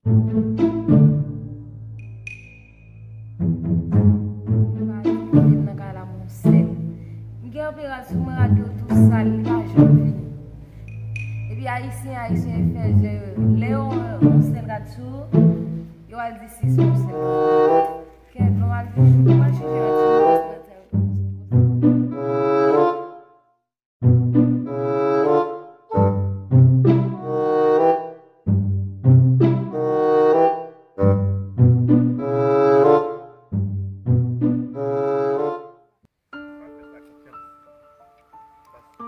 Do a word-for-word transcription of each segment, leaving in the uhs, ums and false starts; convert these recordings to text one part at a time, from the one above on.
Nan kay la, mon sèl. M gen anpil rad sou mwen, rad yo tou sal, li pa janm fini. Epi ayisyen, ayisyen fè je, lè yo wè yon sèl rad sou ou, yo al di si se yon sèl. Kèt, nou al di, nou al chanje rad sou mwen, paske rad sa yo tou sal. Pa fè sa konfyans. Paske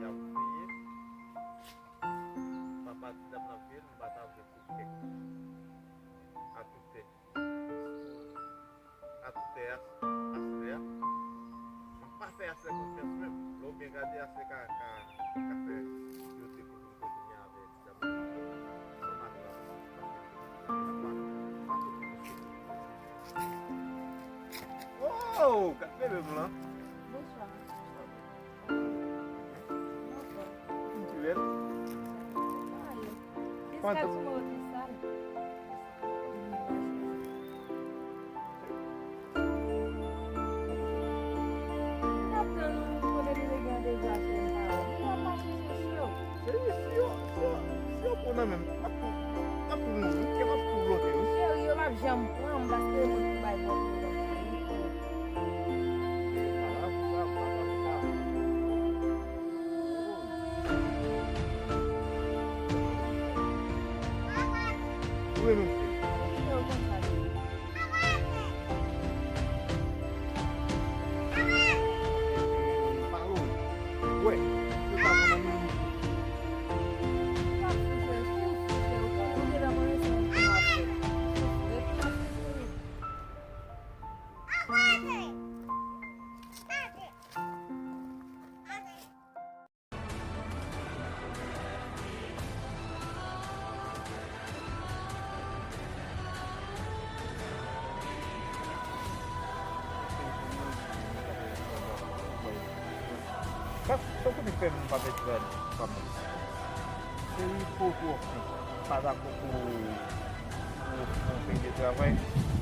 y ap veye. Papa di dam nan veye, m pa ta vle pou kèk. A tout tèt. A tout tèt, aslè a. M pa fè aslè konfyans menm. Lè w byen gade, aslè ka, ka, ka fè yo te konnen kote m ye avè ti dam nan. Oh, gad bebe m lan. Bonswa. Bonswa. Ou fin pi bèl. Sa ye? Kisa ti mo te sal? M t ap tann ou kote li te gen deja sou yon pawòl. Li ap mache sou yo. Se si yo, si yo, si yo pran nan men m, m ap tou, m ap tou mouri, m ap tou bloke wi. Cheri, yo p ap janm pran m paske yo konn ki bay bòt yo. Wi, mesye. Sa, sa w konnen fè m pa fè travay pa m nan. Se wi, fò w twò fon. Pa dakò pou, pou, pou fè de travay.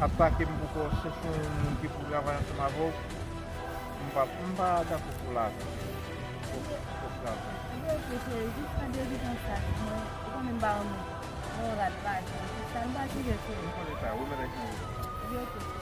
Atake m pou kò, chèche yon moun ki pou travay ansanm avè w. M pa, m pa dakò pou lajan. Pou, pou lajan. Li oke, cheri, jis nan debi konsa, mwen, ou konnen m pa renmen yon rad lajan. Se sa m pa tire, cheri. M konnen sa, remèt ak yon. Li oke, cheri.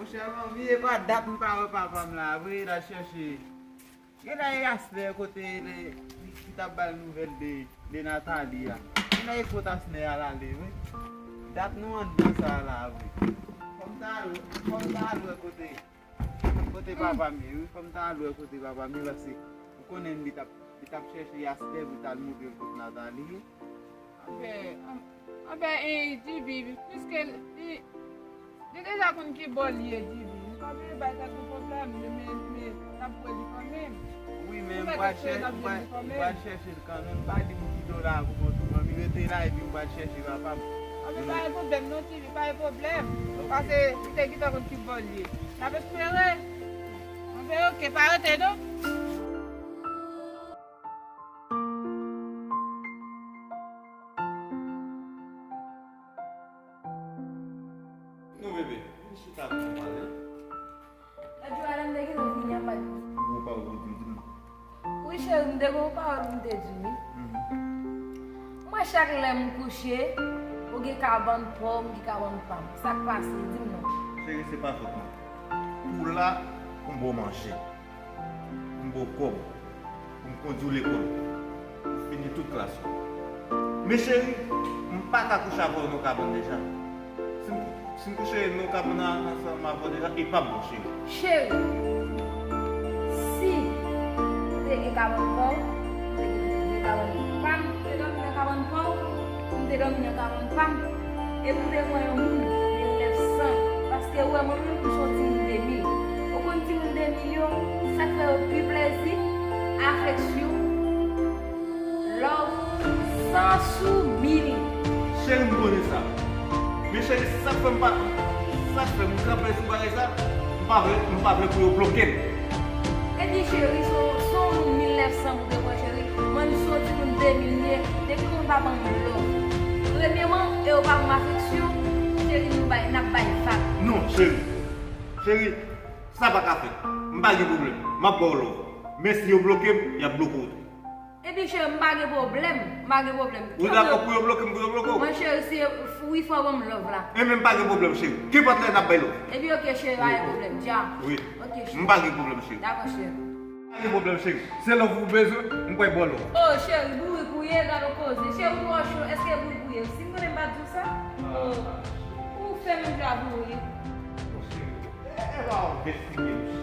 Monchè, manmi, e pa dat m pa wè papa m la vre, l al chèche. Genlè e aslè kote li, li t ap ba l nouvèl de, de Nathalie a. Genlè e kot aslè a l ale vre. Dat nou anndan sa a la vre. Fò m ta al, fò m ta al wè kote, kote papa m ye wi. Fò m ta al wè kote papa m ye paske ou konnen li t ap, li t ap chèche aslè pou l t al montre l kot Nathalie ye. Anben, an-, anben, e, Djibi, piske li, li deja konn ki bò l ye, Djibi. Li pa bezwen bay tèt nou pwoblèm, li men, men, n ap wè li kanmenm. Wi, men m pral chè-, m pral, m pral chèche l kanmenm. Pa di m kite w la pou kont ou, manmi. Rete la, epi m pral chèche papa m. Anben, pa gen pwoblèm non, Djibi, pa gen pwoblèm. Ok. Paske li te gentan konn ki bò l ye. N ap espere. Anben, oke, pa rete non. Non, bebe, vin chita pou nou pale. Lòt jou a, lè m te gentan fini anba di. Ou gon pawòl pou di m, di m. Wi, cheri, m te gon pawòl pou m te di w, wi. Mhm. Mwen, chak lè m kouche, ou gen kabann pa w, m gen kabann pa m. Sa k pase? Di m non. Cheri, se pa fòt mwen. Pou la, pou m ba w manje. Pou m ba w kòb, pou m kondui w lekòl, pou w fini tout klas ou. Men cheri, m pa ka kouche avè w nan kabann deja. Si m, si m kouche nan kabann nan ansanm avè w deja, e p ap bon, cheri. Cheri, si ou te gen kabann pa w, ou te gen kabann pa m, ou te dòmi nan kabann pa w, m te dòmi nan kabann pa m. Epi w te pran yon moun mil nèf san, paske ou wè mwen menm m se yon timoun de mil. Ou konn timoun de mil yo, sa k fè yo pi plezi, afeksyon, love, san sou mil. Cheri, m konnen sa. Men cheri, sa k fè m pa, sa k fè m kanpe sou bagay sa, m pa vle, m pa vle pou yo bloke m. Ebyen cheri, se yon, se yon moun mil nèf san pou te pran cheri. Mwen m se yon timoun de mil m ye, depi mwen pa ban m love. Premyeman, e yo pa ban m afeksyon, cheri, nou bay, n ap bay vag. Non, cheri. Cheri, sa pa ka fèt. M pa gen pwoblèm. M ap ba w love. Men si yo bloke m, y ap bloke w tou. Ebyen cheri, m pa gen pwoblèm. M pa gen pwoblèm. Ou dakò pou yo bloke m, pou yo bloke w? Mwen cheri, se wi, fò w ban m love la. Ebyen m pa gen pwoblèm, cheri. Kenpòt lè n ap bay love. Ebyen ok cheri, pa gen pwoblèm. Dja. Wi. Ok cheri. M pa gen pwoblèm, cheri. Dakò cheri. Pa gen pwoblèm, cheri. Se love ou bezwen, m pral ba w love. Oh cheri, bourik ou ye, gade w koze. Cheri, ou twò cho, èske bourik ou ye? Si m konnen m pa t di w sa. Oh. Ou fè menm jan ak bourik. Bon, cheri. E, e pa w envestige m,